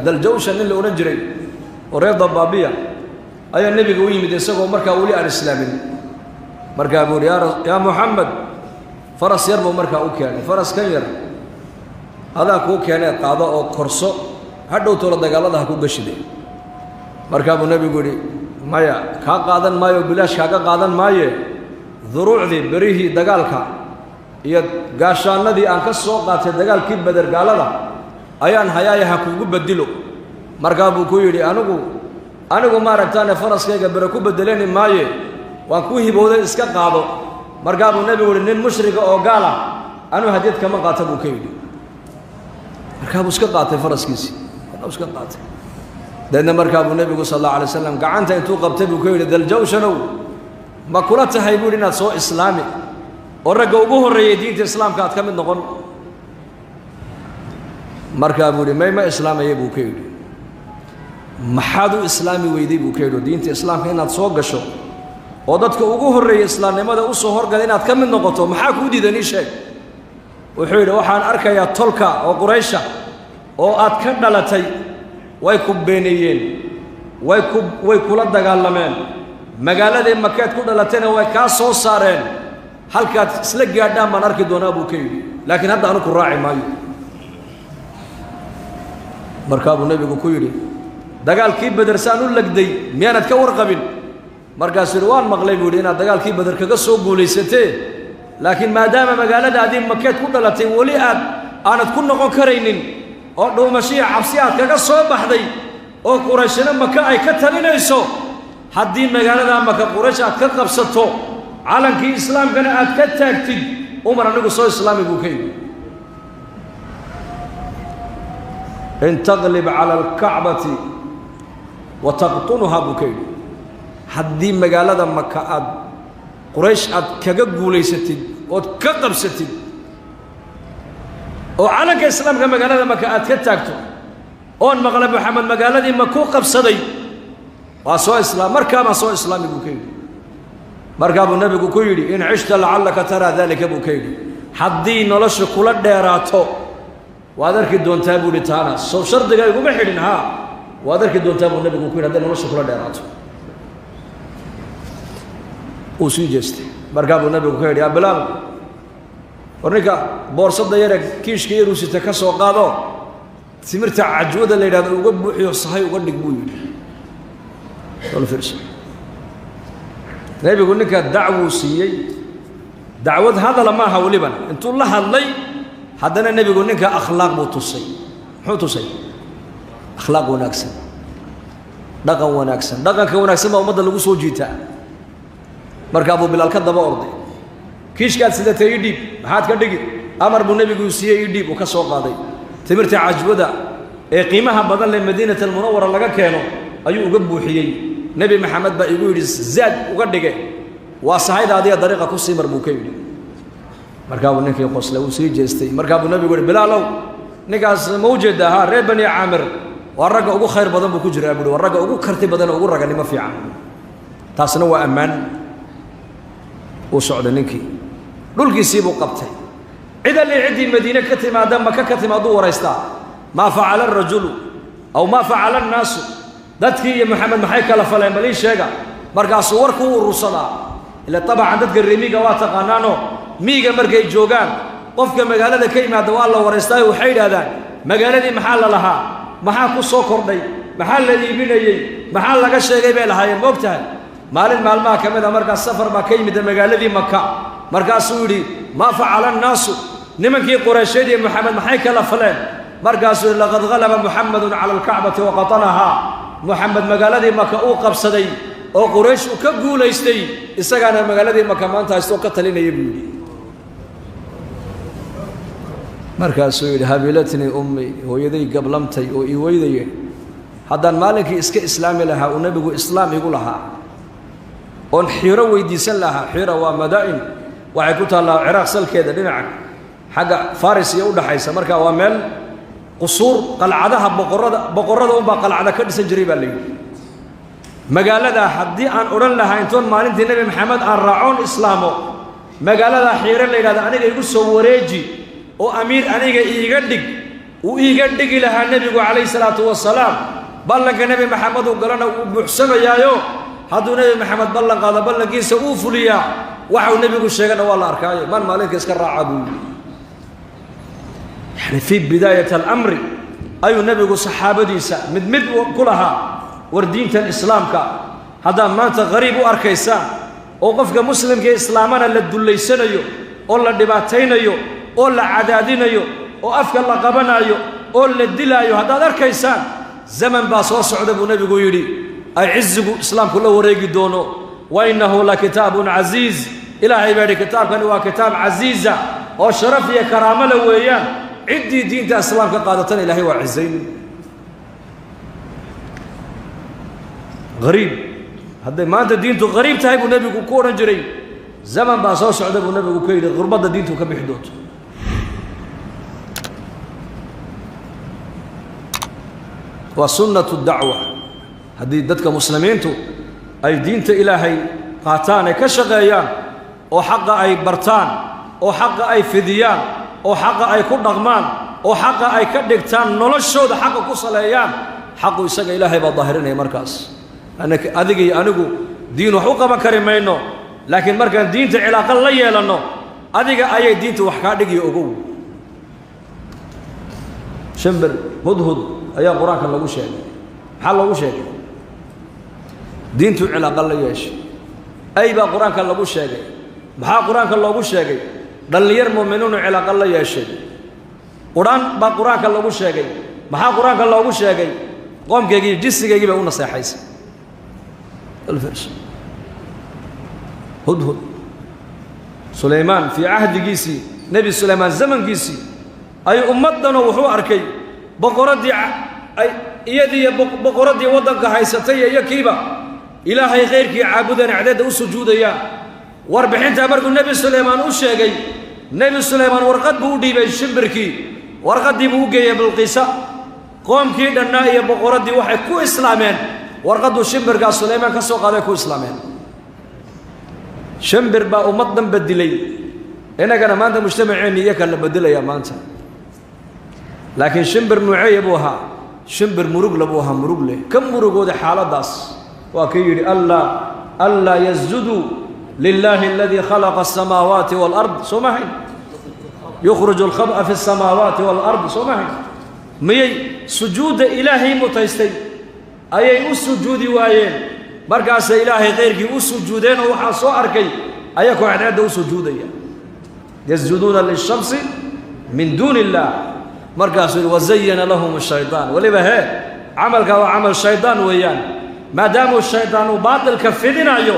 Daljawshan nin la odhan jiray oo reer Dabaabiya ayaa nebiga u yimid isagoo markaa weli aan islaamin. Markaa buu yidhi yaa Muxamed, faras yar buu markaa u keenay. Faras kan yar adaa kuu keenee, qaado oo korso, hadhow toola dagaalada ha ku gashide. Markaa buu nebigu yidhi maya, kaa qaadan maayo, bilaash kaaga qaadan maaye, duruucdii berihii dagaalka iyo gaashaanadii aan ka soo qaatay dagaalkii Beder gaalada ayaan hayaaya, ha kuugu bedilo. Markaa buu ku yidhi anigu maaragtaane faraskayga bere ku bedeleni maaye, waan kuu hibowday, iska qaado. Markaa buu nebigu yihi nin mushriga oo gaal ah anuu hadiyad kama qaata buu ka yidhi. Markaa buu iska qaatay faraskiisii, iska qaatay. Deedna markaa buu nebigu sal allahu alay slam gacanta intuu qabtay buu ka yidhi daljawshanow, ma kula tahay buu yidhi inaad soo islaami oo ragga ugu horreeyay diinta islaamka aad ka mid noqon? Markaa buu yidhi may, ma islaamaya buu ka yidhi. Maxaad u islaami weyday buu ka yidhi, oo diinta islaamka inaad soo gasho oo dadka ugu horreeyay islaamnimada u soo horgala inaad ka mid noqoto maxaa kuu diidan, ii sheeg? Wuxuu yidhi waxaan arkayaa tolka oo Quraysha oo aad ka dhalatay way ku beeneeyeen, way kula dagaalameen, magaaladii Makeed ku dhalatayna way kaa soo saareen, halkaad isla gaadhaan baan arki doonaa buu ka yidhi, laakiin hadda anu ku raaci maayo. Markaa buu nebigu ku yidhi dagaalkii Beder saan u legday miyaanad ka warqabin? Markaasuu yidhi waan maqlay buu yidhi inaad dagaalkii Beder kaga soo guulaysatee, laakiin maadaama magaaladaadii Makeed ku dhalatay weli aad aanad ku noqon karaynin oo dhuumashiya cabsi aad kaga soo baxday oo Qurayshina Maka ay ka talinayso, haddii magaaladaa Maka Quraysh aad ka qabsato calankii islaamkana aad ka taagtid, umar anigu soo islaami buu ka yidhi. In taqlib cala alkacbati wa taqtunuhaa buu ka yidhi, haddii magaalada Maka aad Quraysh aad kaga guulaysatid ood ka qabsatid oo calanka islaamka magaalada Maka aad ka taagto oon maqla Moxamed magaaladii Makuu qabsaday, waa soo islaam, markaabaan soo islaami buu ka yidhi. Markaa buu nebigu ku yidhi in cishta lacallaka taraa daalika buu ka yidhi, haddii nolosha kula dheeraato waad arki doontaa buu yidhi. Taana sow shardiga iguma xidhin, haa waad arki doontaa buu nebigu ku yidhi hadday nolosha kula dheeraato. Wuu sii jeestay. Markaa buu nebigu ka yidhi yaa Bilaal, war ninka boorsada yare kiishka yaruu sita ka soo qaado, timirta cajwada la yidhahdo uga buuxiyo, sahay uga dhig buu yidhi. Nebigu ninka dacwuu siiyey, dacwad hadala maaha, welibana intuu la hadlay haddana nebigu ninka akhlaaq buu tusay. Muxuu tusay? Akhlaaq wanaagsan, dhaqan wanaagsan. Dhaqanka wanaagsan baa ummadda lagu soo jiitaa. Markaa buu Bilaal ka daba orday, kiishkaad sidatay ii dhiib, maxaad ka dhigi? Amar buu nebigu siiyey, ii dhiib. Uu ka soo qaaday timirta cajwada ee qiimaha badan leh Madiinat almunawara laga keeno ayuu uga buuxiyey. Nebi Maxamed baa igu yidhi zaad uga dhige, waa sahayda adiga dariiqa ku sii mar buu ka yidhi. Markaa buu ninkii qoslay, wuu sii jeestay. Markaa buu nebigu yihi Bilaalow, ninkaas ma u jeedaa? Haa, reer Bani Caamir waa ragga ugu khayr badan buu ku jiraa buuhi, waa ragga ugu karti badan oo ugu raganimo fiican. Taasna waa ammaan. Uu socday ninkii, dhulkiisii buu qabtay. Cid alli ciddii Madiine ka timaada, Maka ka timaaduu waraystaa, maa facala arajulu aw maa facala annaasu, dadkii iyo Maxamed maxay kala faleen, bal ii sheega. Markaasuu warkuu urursadaa. Ila tabacan dadka reemiga waa taqaanaano, miiga markay joogaan qofka magaalada ka yimaada waa la waraystaayo, waxay yidhahdaan magaaladii maxaa la lahaa, maxaa ku soo kordhay, maxaa la iibinayey, maxaa laga sheegay bay lahaayeen, ma og tahay? Maalin maalmaha ka mid a markaas safar baa ka yimid magaaladii Maka. Markaasuu yidhi maa facala annaasu, nimankii Quraysheed iyo Moxamed maxay kala faleen? Markaasuu yidhi laqad halaba Muxamedun cala alkacbati wa qatanahaa, Moxamed magaaladii Maka uu qabsaday oo Quraysh uu ka guulaystay, isagaana magaaladii Maka maanta haystoo ka talinaya buu yidhi. Markaasuu yidhi habilatnii ummi, hooyaday gablamtay oo ii weydaye, haddaan maalinkii iska islaami lahaa uu nebigu islaam igu lahaa oon xiiro weydiisan lahaa. Xiira waa madaa'in, waxay ku taallaa Ciraaq salkeeda dhinaca xagga Faris iyo u dhaxaysa. Marka waa meel qusuur qalcadaha boqorrada, boqorrada unbaa qalcada ka dhisan jiray baa la yidhi. Magaaladaa haddii aan odhan lahaa intoon maalintii Nebi Maxamed aan raacoon islaamo, magaaladaa Xiiro la yidhahdo aniga igu soo wareeji oo amiir aniga iiga dhig, Uu iiga dhigi lahaa nebigu calayhi salaatu wasalaam. Ballanka Nebi Maxamed uu galana uu buuxsamayaayo, hadduu Nebi Maxamed ballan qaado ballankiisa uu fuliyaa, waxau nebigu sheegana waa la arkaayo, maan maalinka iska raaca buu yidhi. Yani fii bidaayat alamri ayuu nebigu saxaabadiisa mid mid ku lahaa, war diintan islaamka haddaad maanta qariib u arkaysaan oo qofka muslimka islaamana la dullaysanayo oo la dhibaataynayo oo la cadaadinayo oo afka la qabanayo oo la dilaayo haddaad arkaysaan, zaman baa soo socda buu nebigu yidhi ay cizigu islaamku la wareegi doono. Wa innahu la kitaabun casiiz, ilaahay baa yidhi kitaabkani waa kitaab casiiza oo sharaf iyo karaamo le weeyaan, ciddii diinta islaamka qaadatana ilaahay waa cizayn. Hariib hadday maanta diintu qariib tahay buu nebigu ku odhan jiray, zaman baa soo socda buu nebigu ka yidhi gurbadda diintu ka bixi doonto. Waa sunnatu dacwa, haddii dadka muslimiintu ay diinta ilaahay qaataan ay ka shaqeeyaan oo xaqa ay bartaan oo xaqa ay fidiyaan oo xaqa ay ku dhaqmaan oo xaqa ay ka dhigtaan noloshooda, xaqa ku saleeyaan, xaqu isaga ilaahay baa daahirinaya. Markaas adiga iyo anigu diin wax u qaban kari mayno, laakiin markaan diinta cilaaqa la yeelanno adiga ayay diinta wax kaa dhigiyo. Ogow, shimbir hudhud ayaa qur-aanka lagu sheegay. Maxaa loogu sheegay? Diintuu cilaaqa la yeeshay. Ay baa qur-aanka lagu sheegay. Maxaa qur-aanka loogu sheegay? Dhallinyar mu'miniinu cilaaqa la yeeshay. Quraan baa qur-aanka lagu sheegay. Maxaa qur-aanka loogu sheegay? Qoomkaygii jinsigaygii bay u naseexaysay. Hudhud Sulaymaan fii cahdigiisii, Nebi Sulaymaan zamankiisii ayuu ummaddanoo wuxuu arkay boqoraddii ay iyadiiyo boqoraddii waddanka haysatay iyo kiiba ilaahay khayrkii caabudaan, caddeedda u sujuudayaan. Warbixintaa markuu Nebi Sulaymaan u sheegay, Nebi Sulaymaan warqad buu u dhiibay shimbirkii, warqaddii buu u geeyey Bilqiisa. Qoomkii dhannaa iyo boqoraddii waxay ku islaameen warqadduu shimbirkaa Sulaymaan ka soo qaaday ku islaameen. Shimbir baa ummad dhan bedilay, innagana maanta mujtamaceenni iyo kan la bedelayaa maanta. Laakiin shimbir nuuceeya buu ahaa? Shimbir murugle buu ahaa, murugle ka murugooda xaaladdaas. Waa kii yidhi anlaa yasjuduu lilaahi aladii khalaqa asamaawaati waalard, soo ma hayn? Yukhriju alkhab'a fi asamaawaati waalard, soo ma hayn? Miyay sujuudda ilaahay mutaystay ayay u sujuudi waayeen? Markaasay ilaahay khayrkii u sujuudeen oo waxaa soo arkay ayakoo cadceedda u sujuudaya, yasjuduuna lishamsi min duuni illaah. Markaasuu yidhi wazayana lahum shaydaan. Weliba hee camalkaa waa camal shaydaan weeyaan, maadaamuu shaydaan uu baatilka fidinayo,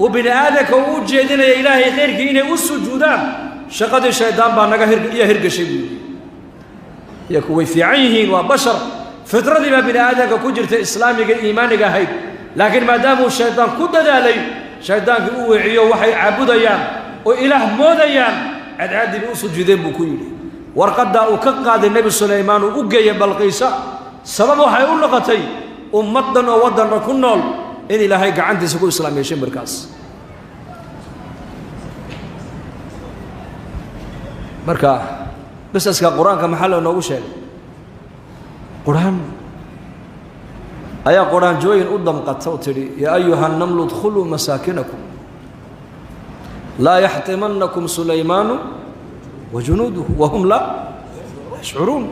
uu bini aadamka uu u jeedinayo ilaahay khayrkii inay u sujuudaan, shaqadii shaydaan baa naga iyo hirgashay buu yidhi. Iyaku way fiican yihiin, waa bashar, fitradii baa bini aadamka ku jirta islaamiga iimaaniga ahayd, laakiin maadaamuu shaydaan ku dadaalay, shaydaankii u weeciyo waxay caabudayaan oo ilaah moodayaan, cadcaaddii bay u sujuudeen buu ku yidhi. Warqaddaa uu ka qaaday Nebi Sulaymaan uu u geeyey Balqiisa sabab waxay u noqotay ummaddan oo waddanna ku nool in ilaahay gacantiisa ku islaamiyey shimbirkaas. Marka qisaska qur-aanka maxaa loo noogu sheegay? Qur-aan ayaa qur-aanjooyin u damqata oo tidhi yaa ayuha namlu idkhuluu masaakinakum laa yaxtimannakum Sulaymaanu wa junuuduhu wahum laa yashcuruun.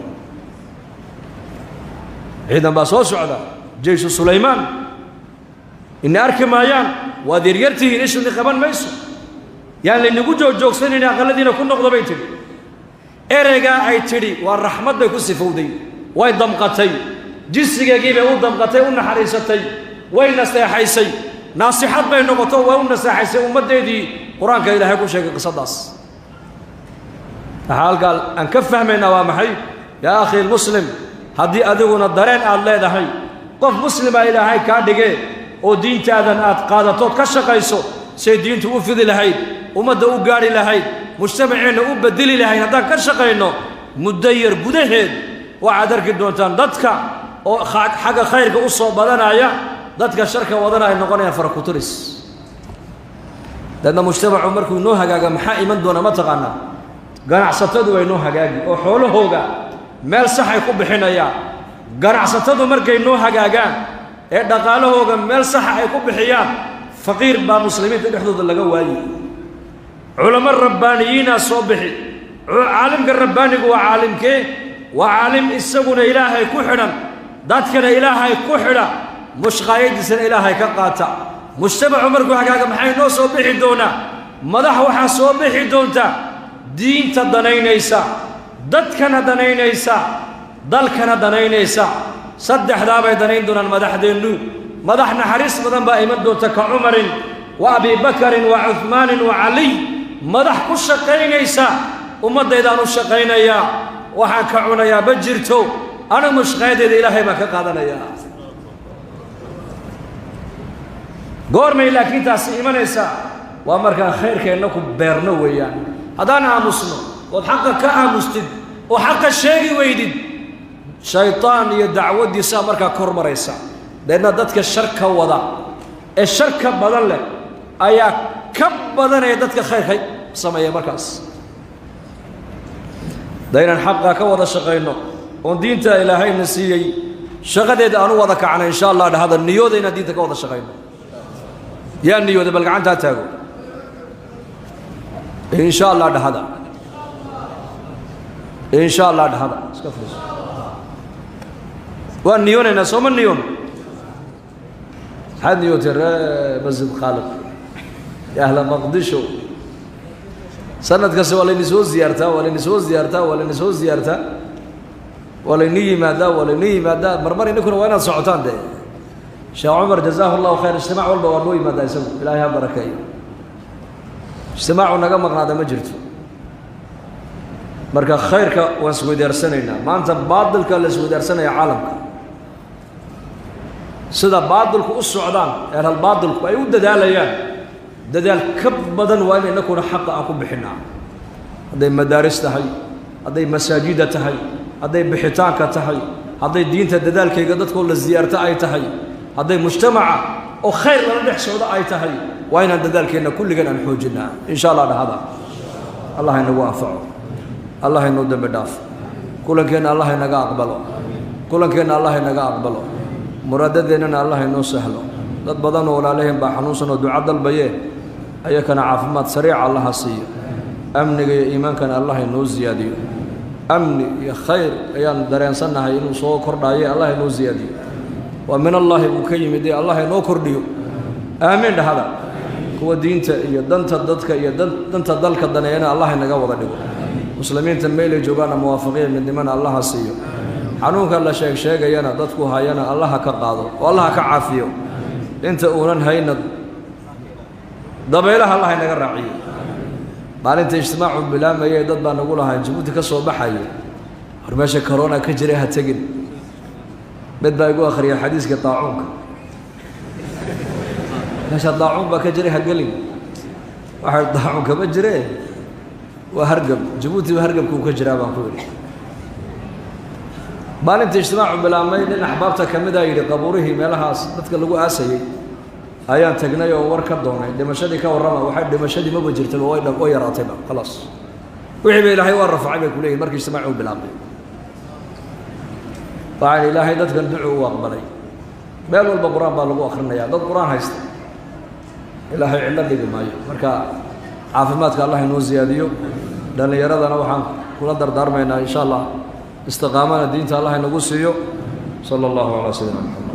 Ciidan baa soo socda, jeyshu Sulaymaan, ina arki maayaan, waad yaryartihiin, ishuni qaban mayso, yaan laynagu joogjoogsanayna aqalladiina ku noqdo bay tidhi. Ereygaa ay tidhi waa raxmad bay ku sifowday, way damqatay, jinsigeegii bay u damqatay, u naxariisatay, way naseexaysay, naasixad bay noqoto, way u naseexaysay ummaddeedii. Qur-aanka ilaahay ku sheegay qisadaas. Waxaa halkaa aan ka fahmaynaa waa maxay? Yaa akhi muslim, haddii adiguna dareen aad leedahay, qof muslima ilaahay kaa dhigee, oo diintaadan aad qaadatood ka shaqayso say diintu u fidi lahayd, ummadda u gaadhi lahayd, mujtamaceenna u bedeli lahayd, haddaan ka shaqayno muddo yar gudaheed waxaad arki doontaan dadka oo xagga khayrka u soo badanaya, dadka sharka wadana ay noqonayaan farakuturis. Dadna mujtamacu markuu inoo hagaaga maxaa iman doona ma taqaanaa? Ganacsatadu way noo hagaagi oo xoolahooga Meel saxay ku bixinayaan. Ganacsatadu markay noo hagaagaan ee dhaqaalahooga meel saxa ay ku bixiyaan, faqiir baa muslimiinta dhexdooda laga waayey. Culamo rabbaaniyiinaa soo bixi. Caalimka rabbaanigu waa caalimkee? Waa caalim isaguna Ilaahay ku xidhan, dadkana Ilaahay ku xidha, mushqaayadiisana Ilaahay ka qaata. Mujtamacu markuu hagaaga maxay noo soo bixi doonaa? Madax waxaa soo bixi doonta diinta danaynaysa, dadkana danaynaysa, dalkana danaynaysa. Saddexdaa bay danayn doonaan madaxdeennu. Madax naxariis badan baa iman doonta, ka Cumarin wa Abi Bakarin wa Cuhmaanin wa Caliy. Madax ku shaqaynaysa ummaddaydaan u shaqaynayaa, waxaan ka cunayaa ma jirto, anigu mushqayadeeda Ilaahay baan ka qaadanayaa. Goormay laakiin taasi imanaysaa? Waa markaan khayrkeenna ku beerno weeyaan. Haddaan aamusno ood xaqa ka aamustid oo xaqa sheegi weydid, shaytaan iyo dacwaddiisaa markaa kor maraysa. Deedna dadka sharka wada ee sharka badan leh ayaa ka badanaya dadka khayrka sameeya. Markaas da inaan xaqa ka wada shaqayno oon diinta Ilaahayna siiyey shaqadeeda aan u wada kacna, insha Allah dhahada. Niyooda inaan diinta ka wada shaqayno. Yaa niyooda? Bal gacantaa taago. Insha Allah dhahada, insha Allah dhahada. Iska fadhiiso. Waan niyoonaynaa, sooma niyoon? Maxaad niyootay, ree Masjid Khaaliq, ya ahla Maqdisho? Sanad kasta waa layni soo ziyaartaa, waa layni soo ziyaartaa, waa layni soo ziyaartaa, waa layni yimaadaa, waa layni yimaadaa. Marmar ininkuna waa inaad socotaan dee. Sheekh Cumar jazaahu Allahu khayr, ijtimaac walba waa noo yimaadaa isagu, Ilaahay ha barakeeyo. Ijtimaacu naga maqnaada ma jirto. Marka khayrka waan isweydaarsanaynaa. Maanta baadilka la isweydaarsanaya caalamka, sida baadilku u socdaan, ehlal baadilku ay u dadaalayaan, dadaal ka badan waa in inakuna xaqa aan ku bixinnaa. Hadday madaaris tahay, hadday masaajida tahay, hadday bixitaanka tahay, hadday diinta dadaalkayga dadkoo la siyaarto ay tahay, hadday mujtamaca oo khayr lala dhex socdo ay tahay, waa inaan dadaalkeenna kulligan aan xoojinnaa. Insha Allah dhahada. Allah inagu anfaco, Allah inuu dembi dhaaf. Kulankeenna Allah inaga aqbalo, kulankeenna Allah inaga aqbalo, muraadadeennana Allah inoo sahlo. Dad badan oo walaalaheen baa xanuunsan oo duco dalbaye, ayakana caafimaad sariica Allaha siiyo. Amniga iyo iimaankana Allah inoo siyaadiyo. Amni iyo khayr ayaan dareensannahay inuu soo kordhaaye, Allah inoo siyaadiyo. Waa min Allaahi uu ka yimid ee Allah inoo kordhiyo. Aamiin dhahada. Kuwa diinta iyo danta dadka iyo danta dalka daneeyana Allah inaga wada dhigo. Muslimiinta meelay joogaana muwaafaqiya midnimana Allaha siiyo. Xanuunka la sheeg sheegayana dadku hayana Allaha ka qaado oo Allaha ka caafiyo. Inta uunan hayna dabaylaha Allah inaga raaciyo. Maalinta ijtimaacu bilaamayay dad baa nagu lahaa Jabuuti ka soo baxayay, hor meesha corona ka jiray ha tegin. Mid baa igu akhriyay xadiiska daacuunka, meesha daacuun baa ka jiray ha gelin. Waxay daacuun kama jiree, waa hargab. Jabuuti ba hargabka uu ka jiraa baan ku yidhi. Maalinta ijtimaacu bilaabmay nin axbaabta ka mid a yidhi, qabuurihii meelahaas dadka lagu aasayey ayaan tagnay oo war ka doonay, dhimashadii ka warrama. Waxay dhimashadii maba jirtaba, way yaraatayba, khalaas wixii ba Ilaahay waa rafacay bay kuleeyihin markii ijtimaacu bilaabmay. Waxaan Ilaahay dadkan ducu u aqbalay. Meel walba qur-aan baa lagu akhrinayaa, dad qur-aan haysta Ilaahay cidlo dhigi maayo. Marka caafimaadka Allah inoo siyaadiyo. Dhallinyaradana waxaan kula dardaarmaynaa insha Allah istiqaamana diinta Allah inagu siiyo. Sala allahu calaa sayidina Maxamed.